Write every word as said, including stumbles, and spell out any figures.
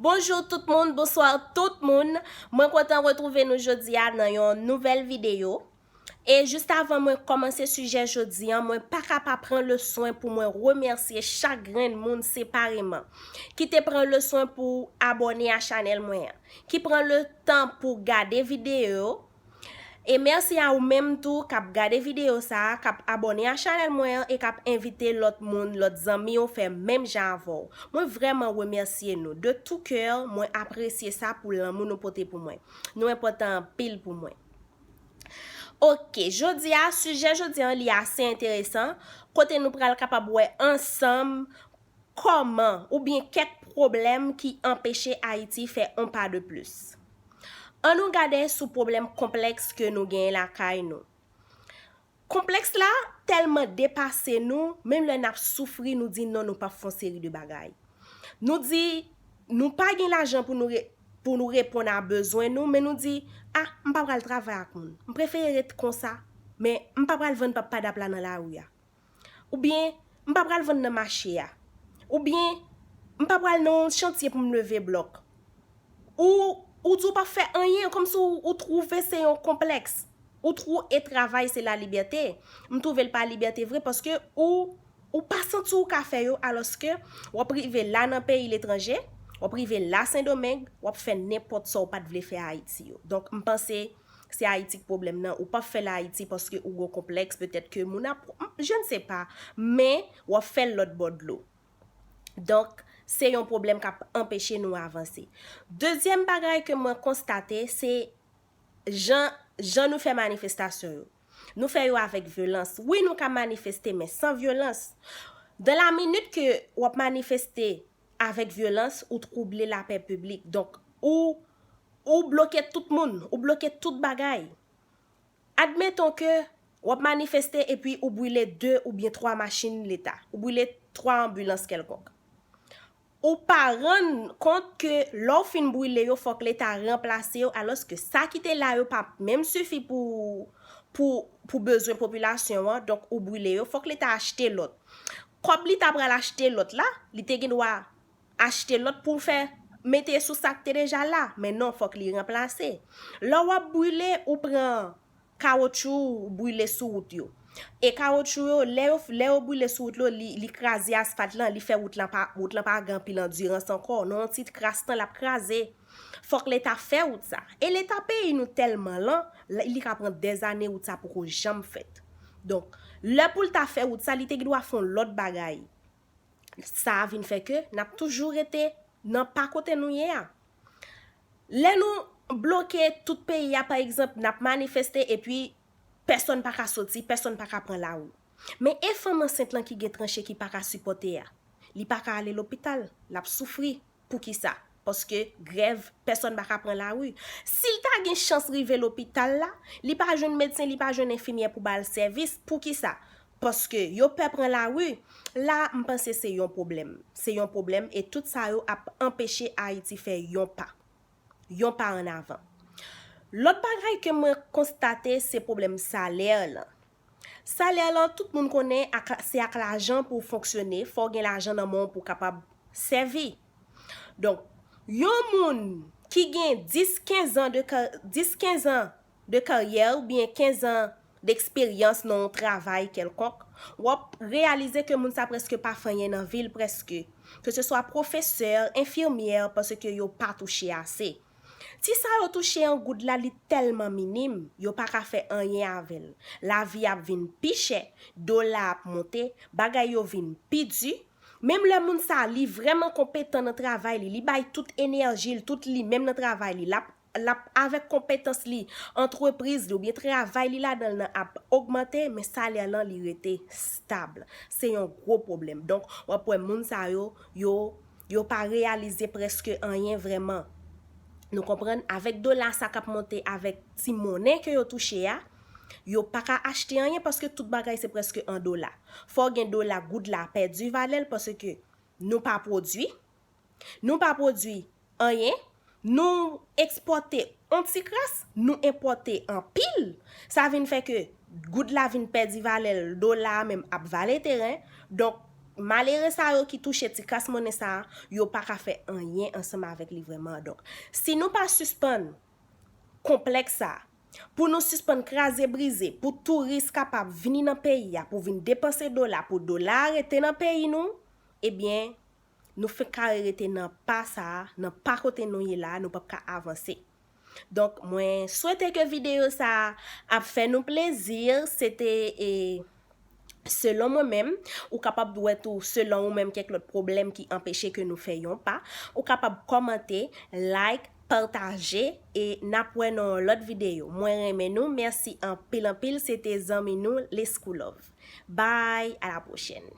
Bonjou tout moun, bonswa tout moun. Mwen kontan retwouve nou jodi a nan yon nouvèl videyo. E jis avan mwen kòmanse sijè jodi an, mwen pa ka pa pran le swen pou mwen remèsye chak grenn moun separeman ki te pran le swen pou abòne a chanèl mwen an, ki pran le tan pou gade videyo yo. E mèsi a ou menm tou k ap gade videyo sa a, k ap abòne a chanèl mwen an e k ap envite lòt moun, lòt zanmi w fè menm jan avè w. Mwen vrèman remèsye nou. De tout cœur, mwen apresye sa pou lanmou nou pote pou mwen. Nou enpòtan anpil pou mwen. Oke, jodi a, sijè jodi an, li ase enteresan, kote nou pral kapab wè ansanm kòman oubyen kèk pwoblèm ki anpeche Ayiti fè on pa de plis. Ann nou gade sou pwoblèm konplèks ke nou genyen lakay nou. Konplèks la tèlman depase nou, menm lè n ap soufri, nou di non, nou p ap fè on seri de bagay. Nou di nou pa gen lajan pou nou re-, pou nou reponn a bezwen nou, men nou di, a, m pa pral travay ak moun. M prefere ret konsa, men m pa pral vann pap padap la nan lari a. Oubyen, m pa pral vann nan mache a. Oubyen, m pa pral nan yon chantye pou m leve blòk. Ou, ou di w p ap fè anyen, kòmsi w, ou twouve se yon konplèks. Ou twou e travay se lalibète. M twouve l pa libète vre paske ou, ou pa santi w ka fè yo, alòske w ap rive la nan peyi letranje, w ap rive la Sendomeng, w ap fè nenpòt sa w pa t vle fè Ayiti yo. Donk, m panse se Ayiti k pwoblèm nan. Ou p ap fè l Ayiti paske ou gen konplèks, petèt ke moun ap, je ne sais pas, men w ap fè l lòt bò dlo. Donk, se yon pwoblèm k ap anpeche nou avanse. Dezyèm bagay ke mwen konstate, se jan, jan nou fè manifestasyon yo. Nou fè yo avèk vyolans. Wi, nou ka manifeste, men san vyolans. Dan la minit ke w ap manifeste avèk vyolans, ou twouble lapè piblik. Donk, ou, ou bloke tout moun, ou bloke tout bagay. Admeton ke w ap manifeste epi ou brile de oubyen twa machin Leta, ou brile twa anbilans kèlkonk. Ou pa rann kont ke lè w fin brile yo, fòk Leta ranplase yo, alòske sa ki te la yo pa menm sifi pou, pou, pou bezwen popilasyon an, donk ou brile yo, fòk Leta achte lòt. Kòb li ta pral achte lòt la, li te gen dwa achte lòt pou fè, mete sou sa k te deja la, men non, fòk li ranplase. Lè w ap brile, ou pran kawotchou, ou brile sou wout yo. E kawotchou yo, lè yo, lè yo brile sou wout yo, li, li kraze asfalt lan, li fè wout lan pa, wout lan pa gen anpil andirans ankò. Nan yon ti kras tan, l ap kraze. Fòk Leta fè wout sa. E Leta peyi nou tèlman lan, li, li ka pran dèzane wout sa poko janm fèt. Donk, lè pou l ta fè wout sa, li te gen dwa fè yon lòt bagay. Sa a vin fè ke n ap toujou rete nan pa kote nou ye a. Lè nou bloke tout peyi a, pa egzanp, n ap manifeste epi pèsonn pa ka soti, pèsonn pa ka pran lari. Men e fanm ansent lan ki gen tranche ki pa ka sipòte a. Li pa ka ale lopital, l ap soufri. Poukisa? Paske grèv, pèsonn pa ka pran lari. Si l ta gen chans rive lopital la, li pa jwenn medsen, li pa jwenn enfimyè pou ba l sèvis. Poukisa? Paske yo pè pran lari. La, m panse se yon pwoblèm. Se yon pwoblèm e tout sa yo ap anpeche Ayiti fè yon pa. Yon pa ann avan. Lòt bagay ke mwen konstate, se pwoblèm salè lan. Salè lan, tout moun konnen ak, se ak lajan pou w fonksyone, fò w gen lajan nan men w pou w kapab sèvi. Donk, yon moun ki gen dis, kenz an de ka-, dis, kenz an de karyè oubyen kenz an deksperyans nan yon travay kèlkonk, w ap reyalize ke moun sa prèske pa fè anyen nan vi l, prèske. Ke se swa pwofesè, enfimyè, paske yo pa touche ase. Ti sa yo touche an goud la, li tèlman minim, yo pa ka fè anyen avè l. Lavi ap vin pi chè, dola ap monte, bagay yo vin pi di. Menm lè moun sa, li vrèman konpetan nan travay li, li bay tout enèji l, tout li menm nan travay li, l ap, l ap avèk konpetans li, antrepriz li oubyen travay li ladan l nan ap ogmante, men salè lan li rete stab. Se yon gwo pwoblèm. Donk, w ap wè moun sa yo, yo, yo pa reyalize prèske anyen vrèman. Nou konprann? Avèk dola sa k ap monte, avèk ti monnen ke yo touche a, yo pa ka achte anyen paske tout bagay se prèske an dola. Fò w gen dola, goud la pèdi valè l paske nou pa pwodui. Nou pa pwodui anyen. Nou ekspòte on ti kras, nou enpòte anpil. Sa vin fè ke goud la vin pèdi valè l, dola a menm ap vale teren. Donk, malere sa yo ki touche ti kras monnen sa, yo pa ka fè anyen ansanm avèk li vrèman. Donk, si nou pa sispann konplèks sa, pou nou sispann kraze brize, pou touris kapab vini nan peyi a, pou vin depanse dola, pou dola a rete nan peyi nou, ebyen, nou fenk kare rete nan pa sa a, nan pa kote nou ye la, nou p ap ka avanse. Donk, mwen swete ke videyo sa a ap fè nou plezi. Se te, e, selon mwen menm, ou kapab wè tou, selon ou menm, kèk lòt pwoblèm ki anpeche ke nou fè yon pa. Ou kapab kòmante, like, pataje, e n ap wè nan yon lòt videyo. Mwen renmen nou. Mèsi anpil, anpil. Se te zanmi nou, Lescoulove. Bye, à la prochaine.